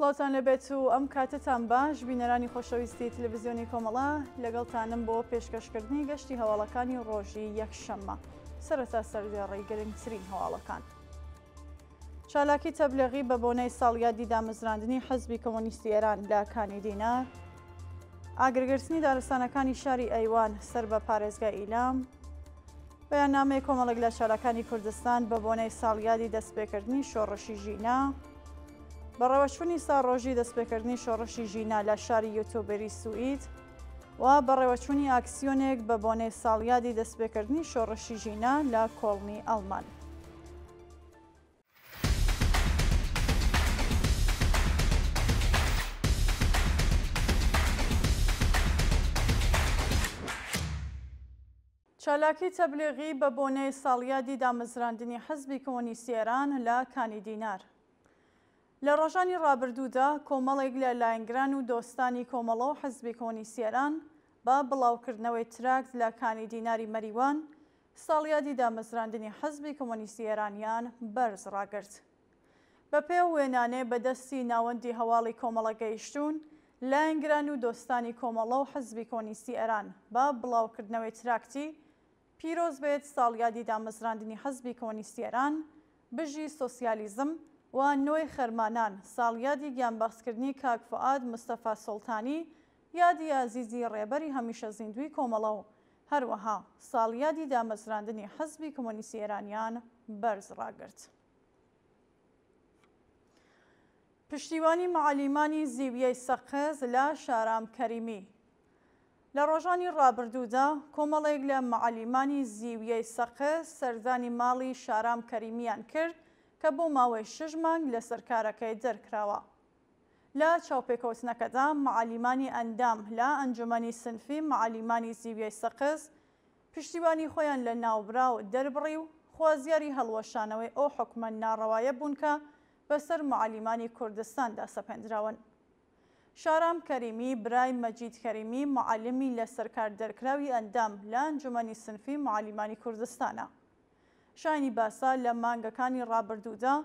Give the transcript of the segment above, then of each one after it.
سڵاوتان لێبێت و ئەم کاتەتان باش بینەرانی خۆشەویستی تلویزیۆنی کۆمەڵە لەگەڵتانم بۆ پێشکەشکردنی گەشتی هەواڵەکانی ڕۆژی یەکشەممە سەرەتا سەردێڕی گرنگترین هەواڵەکان. چالاکی تەبلیغی بە بۆنەی ساڵیادی دامەزراندنی حزبی کۆمۆنیستی ئێران لە کانی دینار، ئاگرگرتنی دارستانەکانی شاری ئەیوان سەر بە پارێزگای ئیلام، بەیاننامەی کۆمەڵێک لە چالاکانی کوردستان بە بۆنەی ساڵیادی دەستپێکردنی شۆڕشی ژینا، بەڕێوەچوونی ساڕۆژی دەستپێکردنی شۆڕشی ژینا لە شاری یوتوبری سوئید و بەڕێوەچوونی ئاکسیۆنێک بە بۆنەی ساڵیادی دەستپێکردنی شۆڕشی ژینا لە کۆڵنی ئەڵمان. چالاکی تەبلیغی بە بۆنەی ساڵیادی دامەزراندنی حزبی کۆمۆنیستی ئێران لە کانی دینار. لە ڕۆژانی ڕابردوودا کۆمەڵێک لە لایەنگران و دۆستانی کۆمەڵە و حزبی کۆمۆنیستی ئێران بە بڵاوکردنەوەی تراکت لە کانی دیناری مەریوان ساڵیادی دامەزراندنی حزبی کۆمۆنیستی ئێرانیان بەرز ڕاگرت. بەپێ ئەو وێنانەی بە دەستی ناوەندی هەواڵی کۆمەڵە گەیشتوون، لایەنگران و دۆستانی کۆمەڵە و حزبی کۆنیستی ئێران بە بڵاوکردنەوەی تراکتی پیرۆز بێت ساڵیادی دامەزراندنی حزبی کۆنیستی ئێران، بژی سۆسیالیزم، و نۆی خەرمانان ساڵیادی گیانبەختکردنی کاک فوئاد مستەفا سوڵتانی یادی ئازیزی ڕێبەری هەمیشە زیندووی کۆمەڵە و هەروەها ساڵیادی دامەزراندنی حزبی کۆمۆنیستی ئێرانیان بەرز ڕاگرت. پشتیوانی مەعەلیمانی زیویەی سەقز لە شارام کەریمی لە ڕۆژانی ڕابردوودا کۆمەڵێک لە مەعەلیمانی زیویەی سەقز سەردانی ماڵی شارام کەریمیان کرد کە بۆ ماوەی شەش مانگ لەسەر کارەکەی دەرکراوە. لە چاوپێکەوتنەکەدا مەعەلیمانی ئەندام لە ئەنجومەنی سنفی مەعەلیمانی زیویەی سەقز پشتیوانی خۆیان لە ناوبراو دەربڕی و خوازیاری هەڵوەشانەوەی ئەو حوکمە ناڕەوایە بوون کە بەسەر موعەلیمانی کوردستاندا سەپێندراون. شارام کەریمی برای مەجید کەریمی موعەلیمی لەسەرکار دەرکراوی ئەندام لە ئەنجومەنی سنفی موعەلیمانی کوردستانە. شایانی باسە لە مانگەکانی ڕابردوودا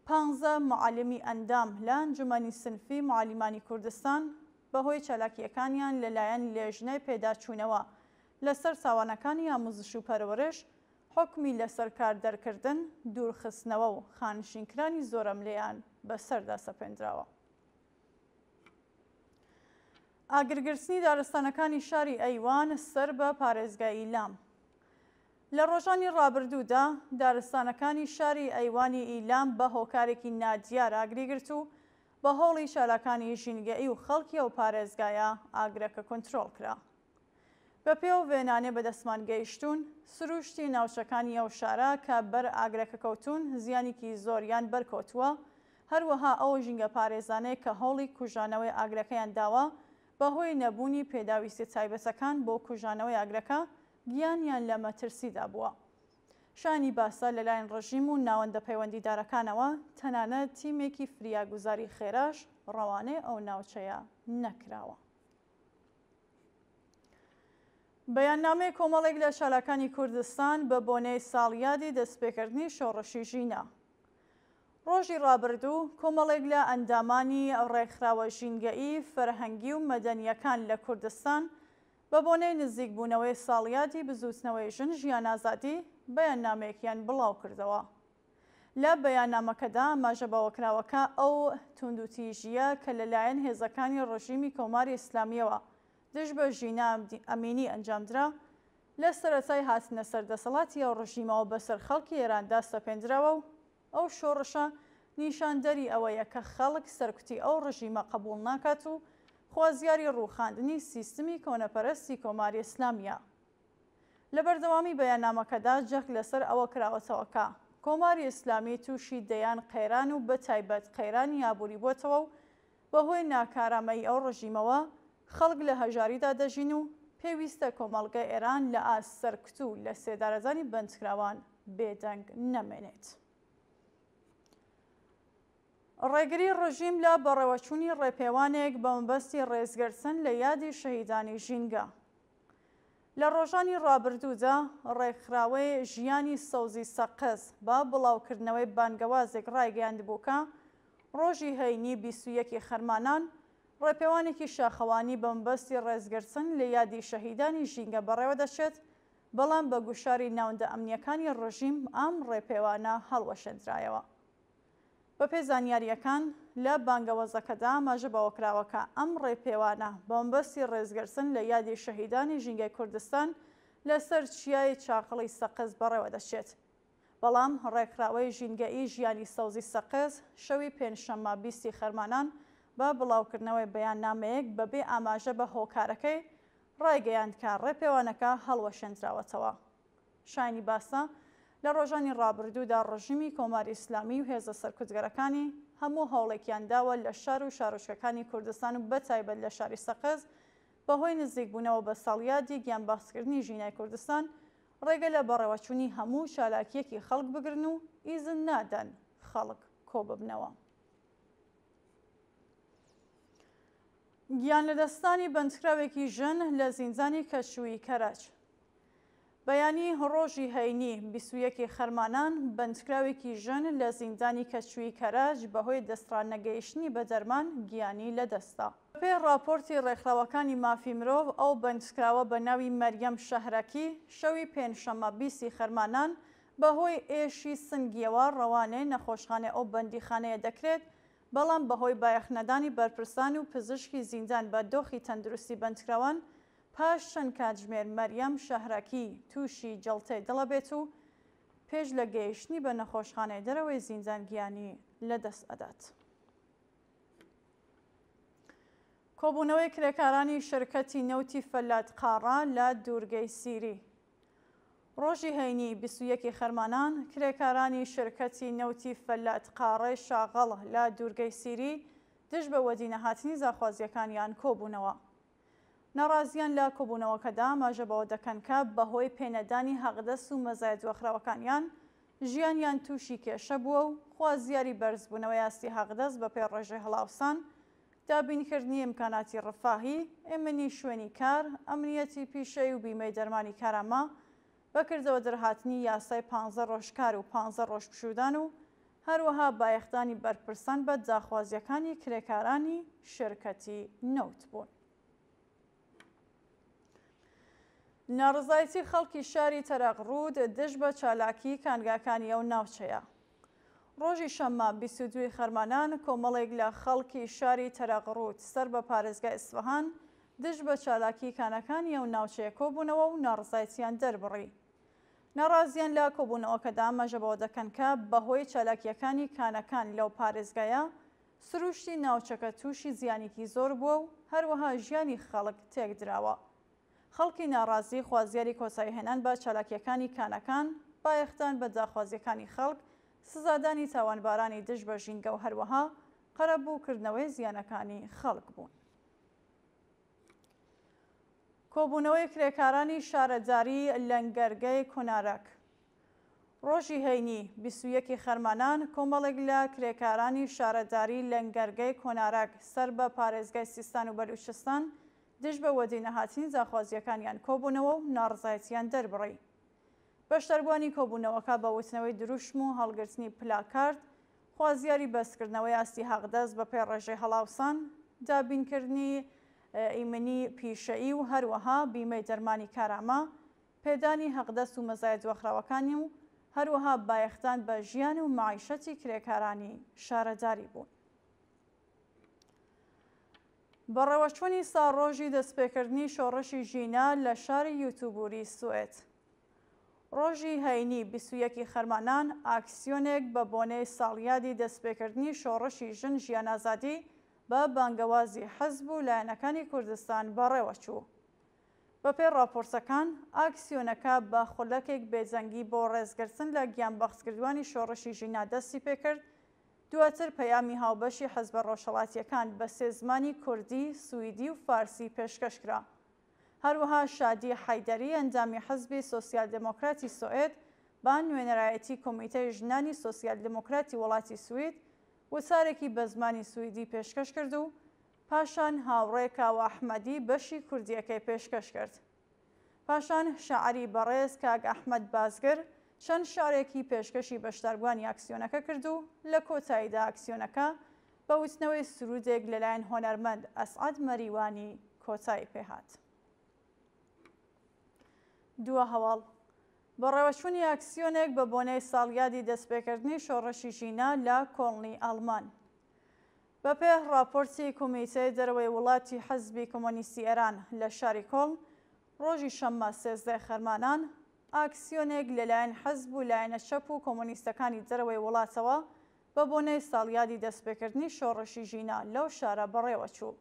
پانزە موعەلیمی ئەندام لە ئەنجومەنی سنفی موعەلیمانی کوردستان بەهۆی چالاکییەکانیان لەلایەن لێژنەی پێداچوونەوە لەسەر تاوانەکانی ئاموزش و پەرورش، حوکمی لەسەر کار دەرکردن، دوورخستنەوە و خانشینکرانی زۆرەملێیان بەسەردا سەپێندراوە. ئاگرگرتنی دارستانەکانی شاری ئەیوان سەر بە پارێزگای ئیلام. لە ڕۆژانی ڕابردوودا دارستانەکانی شاری ئەیوانی ئیلام بە هۆکارێکی نادیار ئاگری گرت و بە هەوڵی چالاکانی ژینگەیی و خەڵکی ئەو پارێزگایە ئاگرەکە کونترۆڵ کرا. بەپێ ئەو وێنانەی بەدەستمان گەیشتوون، سرووشتی ناوچەکانی ئەو شارە کە بەر ئاگرەکە کەوتوون زیانیکی زۆریان بەرکەوتووە، هەروەها ئەو ژینگەپارێزانەی کە هەوڵی کوژانەوەی ئاگرەکەیان داوە، بەهۆی نەبوونی پێداویستیە تایبەتەکان بۆ کوژانەوەی ئاگرەکە، گیانیان لە مەترسیدا بووە. شایانی باسە لەلایەن ڕژیم و ناوەندە پەیوەندیدارەکانەوە تەنانەت تیمێکی فریاگوزاری خێراش ڕەوانەی ئەو ناوچەیە نەکراوە. بەیاننامەی کۆمەڵێک لە چالاکانی کوردستان بە بۆنەی ساڵیادی دەستپێکردنی شۆڕشی ژینا. ڕۆژی ڕابردوو کۆمەڵێک لە ئەندامانی ڕێکخراوە ژینگەیی، فەرهەنگی و مەدەنییەکان لە کوردستان بە بۆنەی نزیکبوونەوەی ساڵیادی بزووتنەوەی ژن ژیان ئازادی بەیاننامەیەکیان بڵاوکردەوە. لە بەیاننامەکەدا ئاماژە بەوەکراوە کە ئەو توندوتیژییە کە لەلایەن هێزەکانی ڕژیمی کۆماری ئیسلامییەوە دژ بە ژینا ئەمینی ئەنجامدرا، لە سەرەتای هاتنە سەر دەسەڵاتی ئەو ڕژیمەوە بەسەر خەڵکی ئێراندا سەپێندراوە و ئەو شۆڕشە نیشاندەری ئەوەیە کە خەڵک سەرکوتی ئەو ڕژیمە قەبووڵ ناکات و خوازیاری ڕووخاندنی سیستمی کۆنەپەرستی کۆماری ئیسلامییە. لە بەردەوامی بەیاننامەکەدا جەخت لەسەر ئەوە کراوەتەوە کە، کۆماری ئیسلامی تووشی دەیان قەیران و بەتایبەت قەیرانی ئابووری بۆتەوە و بەهۆی ناکارامەیی ئەو ڕژیمەوە خەڵک لە هەژاریدا دەژین و پێویستە کۆمەڵگەی ئێران لە ئاست سەرکوت و لەسێدارەدانی بەندکراوان بێدەنگ نەمێنێت. ڕێگری ڕژیم لە بەڕێوەچوونی ڕێپێوانێک بە مەبەستی ڕێزگرتن لە یادی شەهیدانی ژینگە. لە ڕۆژانی ڕابردوودا ڕێکخراوەی ژیانی سەوزی سەقز بە بڵاوکردنەوەی بانگەوازێک ڕایگەیاندبوو کە. ڕۆژی هەینی 21 ی خەرمانان ڕێپێوانێکی شاخەوانی بە مەبەستی ڕێزگرتن لە یادی شەهیدانی ژینگە بەڕێوەدەچێت، بەڵام بە گوشاری ناوندە ئەمنییەکانی ڕژیم ئەم ڕێپێوانە هەڵوەشێندرایەوە. بەپێی زانیارییەکان، لە بانگەوەزەکەدا ئاماژە بەوەکراوە کە ئەم ڕێپێوانە بە مەبەستی ڕێزگرتن لە یادی شەهیدانی ژینگەی کوردستان لەسەر چیای چاقڵی سەقز بەڕێوەدەچێت. بەڵام ڕێکخراوەی ژینگەیی ژیانی سەوزی سەقز شەوی پێنجشەممە 20 ی خەرمانان بە بڵاوکردنەوەی بەیاننامەیەک بەبێ ئاماژە بە هۆکارەکەی ڕایگەیاند کە ڕێپێوانەکە هەڵوەشێندراوەتەوە. شایانی باسە، لە ڕۆژانی ڕابردوودا ڕژیمی کۆماری ئیسلامی و هێزە سەرکوتگەرەکانی هەموو هەوڵێکیان داوە لە شار و شارۆچکەکانی کوردستان و بەتایبەت لە شاری سەقز بەهۆی نزیکبوونەوە بە ساڵیادی گیانبەختکردنی ژینای کوردستان ڕێگە لە بەڕێوەچوونی هەموو چالاکییەکی خەڵک بگرن و ئیزن نادەن خەڵک کۆببنەوە. گیانلەدەستدانی بەندکراوێکی ژن لە زیندانی کەچووی کەرەج. بەیانی ڕۆژی هەینی 21 ی خەرمانان بەندکراوێکی ژن لە زیندانی کەچووی کەرەج بەهۆی دەستڕانەگەیشتنی بە دەرمان گیانی لەدەستدا. بەپێی ڕاپۆرتی ڕێکخراوەکانی مافی مرۆڤ، ئەو بەندکراوە بە ناوی مەریەم شەهرەکی، شەوی پێنجشەممە 20 ی خەرمانان بەهۆی ئێشی سنگییەوە ڕەوانەی نەخۆشخانەی ئەو بەندیخانەیە دەکرێت، بەڵام بەهۆی بایەخنەدانی بەرپرسان و پزیشکی زیندان بە دۆخی تەندروستی بەندکراوان، پاش چەند کاتژمێر مەریەم شەهرەکی تووشی جەڵتەی دڵ ئەبێت و پێش لە گەیشتنی بە نەخۆشخانەی دەرەوەی زیندان گیانی لەدەست ئەدات. کۆبوونەوەی کرێکارانی شرکەتی نەوتی فەلات قاڕە لە دوورگەی سیری. ڕۆژی هەینی 21 ی خەرمانان، کرێکارانی شرکەتی نەوتی فەلات قاڕەی شاغەڵ لە دوورگەی سیری دژ بە وەدینەهاتنی داخوازییەکانیان کۆبوونەوە. ناڕازییان لە کۆبوونەوەکەدا ئاماژە بەوە دەکەن کە بەهۆی پێنەدانی حەقدەست و مەزایە دواخراوەکانیان، ژیانیان تووشی کێشە بووە و خوازیاری بەرزبوونەوەی ئاستی حەقدەست بەپێی ڕێژەی هەڵاوسان، دابینکردنی ئیمکاناتی ڕفاهی، ئیمنی شوێنی کار، ئەمنیەتی پیشەیی و بیمەی دەرمانی کارامە، بەکردەوە دەرهاتنی یاسای پانزە ڕۆژ کار و پانزە ڕۆژ پشوودان و هەروەها بایەخدانی بەرپرسان بە داخوازییەکانی کرێکارانی شرکەتی نەوت بوون. ناڕەزایەتی خەڵکی شاری تەرەقڕوود دژ بە چالاکیی کانگاکانی ئەو ناوچەیە. ڕۆژی شەممە 22 ی خەرمانان کۆمەڵێک لە خەڵکی شاری تەرەقڕوود سەر بە پارێزگای ئیسفەهان دژ بە چالاکیی کانەکانی ئەو ناوچەیە کۆبوونەوە و ناڕەزایەتییان دەربڕی. ناڕازییان لە کۆبوونەوەکەدا ئاماژە بەوە دەکەن کە بەهۆی چالاکییەکانی کانەکان لەو پارێزگایە سرووشتی ناوچەکە تووشی زیانێکی زۆر بووە و هەروەها ژیانی خەڵک تێکدراوە. خەڵکی ناڕازی خوازیاری کۆتاییهێنان بە چالاکییەکانی کانەکان، بایەخدان بە داخوازییەکانی خەڵک، سزادانی تاوانبارانی دژ بە ژینگە و هەروەها قەرەبووکردنەوەی زیانەکانی خەڵک بوون. کۆبوونەوەی کرێکارانی شارەداری لەنگەرگەی کونارەک ڕۆژی هەینی 21 ی خەرمانان کۆمەڵێک لە کرێکارانی شارەداری لەنگەرگەی کۆنارەک سەر بە پارێزگای سیستان و بەلوچستان دژ بە وەدینەهاتنی داخوازییەکانیان کۆبوونەوە و ناڕەزایەتییان دەربڕی. بەشداربووانی کۆبوونەوەکە بە وتنەوەی دروشم و هەڵگرتنی پلاکارد خوازیاری بەرزکردنەوەی ئاستی حەقدەست بەپێی ڕێژەی هەڵاوسان، دابینکردنی ئیمنی پیشەیی و هەروەها بیمەی دەرمانی کارامە، پێدانی حەقدەست و مەزایە دواخراوەکانی و هەروەها بایەخدان بە ژیان و مەعیشەتی کرێکارانی شارەداری بوون. بەڕێوەچوونی ساڵڕۆژی دەستپێکردنی شۆڕشی ژینا لە شاری یوتوبوری سوئد. ڕۆژی هەینی 21 ی خەرمانان ئاکسیۆنێک بە بۆنەی ساڵیادی دەستپێکردنی شۆڕشی ژن ژیان ئازادی بە بانگەوازی حزب و لایەنەکانی کوردستان بەڕێوەچوو. بەپێی ڕاپۆرتەکان، ئاکسیۆنەکە بە خولەکێک بێدەنگی بۆ ڕێزگرتن لە گیانبەختکردوانی شۆڕشی ژینا دەستی پێکرد، دواتر پەیامی هاوبەشی حزبە ڕۆژهەڵاتییەکان بە سێ زمانی کوردی، سویدی و فارسی پێشکەش کرا. هەروەها شادی حەیدەری ئەندامی حزبی سۆسیال دێمۆکراتی سۆئێد بە نوێنەرایەتی کۆمیتەی ژنانی سۆسیال دێمۆکراتی وڵاتی سوید وتارێکی بە زمانی سویدی پێشکەش کرد و پاشان هاوڕێ کاوە ئەحمەدی بەشی کوردییەکەی پێشکەش کرد. پاشان شاعری بەڕێز کاک ئەحمەد بازگر چەند شعرێکی پێشکەشی بەشداربووانی ئاکسیۆنەکە کرد و لە کۆتاییدا ئاکسیۆنەکە بە وتنەوەی سروودێک لەلایەن هۆنەرمەند ئەسعەد مەریوانی کۆتایی پێهات. دوا هەواڵ، بەڕێوەچوونی ئاکسیۆنێک بە بۆنەی ساڵیادی دەستپێکردنی شۆڕشی ژینا لە کۆڵنی ئەڵمان. بەپێ ڕاپۆرتی کومیتەی دەرەوەی وڵاتی حزبی کۆمۆنیستی ئێران لە شاری کۆڵن ڕۆژی شەممە 13 خەرمانان ئاکسیۆنێک لەلایەن حزب و لایەنە چەپ و کۆمۆنیستەکانی دەرەوەی وڵاتەوە بە بۆنەی ساڵیادی دەستپێکردنی شۆڕشی ژینا لەو شارە بەڕێوەچوو.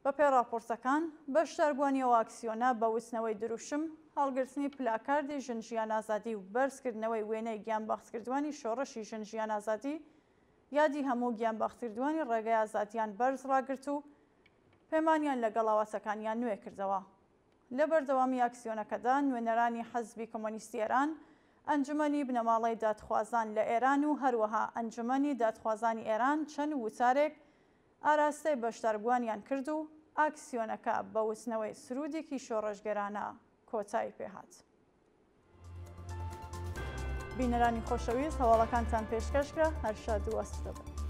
بەپێی ڕاپۆرتەکان، بەشداربووانی ئەو ئاکسیۆنە بە وتنەوەی دروشم، هەڵگرتنی پلاکاردی ژن ژیان ئازادی و بەرزکردنەوەی وێنەی گیانبەختکردووانی شۆڕشی ژن ژیان ئازادی، یادی هەموو گیانبەختکردووانی ڕێگای ئازادییان بەرز ڕاگرت و پەیمانیان لەگەڵ ئاواتەکانیان نوێ کردەوە. لە بەردەوامی ئاکسیۆنەکەدا نوێنەرانی حزبی کۆمۆنیستی ئێران، ئەنجومەنی بنەماڵەی دادخوازان لە ئێران و هەروەها ئەنجومەنی دادخوازانی ئێران چەند وتارێک ئاراستەی بەشداربووانیان کرد و ئاکسیۆنەکە بە وتنەوەی سروودێکی شۆڕشگێرانە کۆتایی پێهات. بینەرانی خۆشەویست هەواڵەکانتان پێشکەش کرا، هەر شاد و ئاسوودە بن.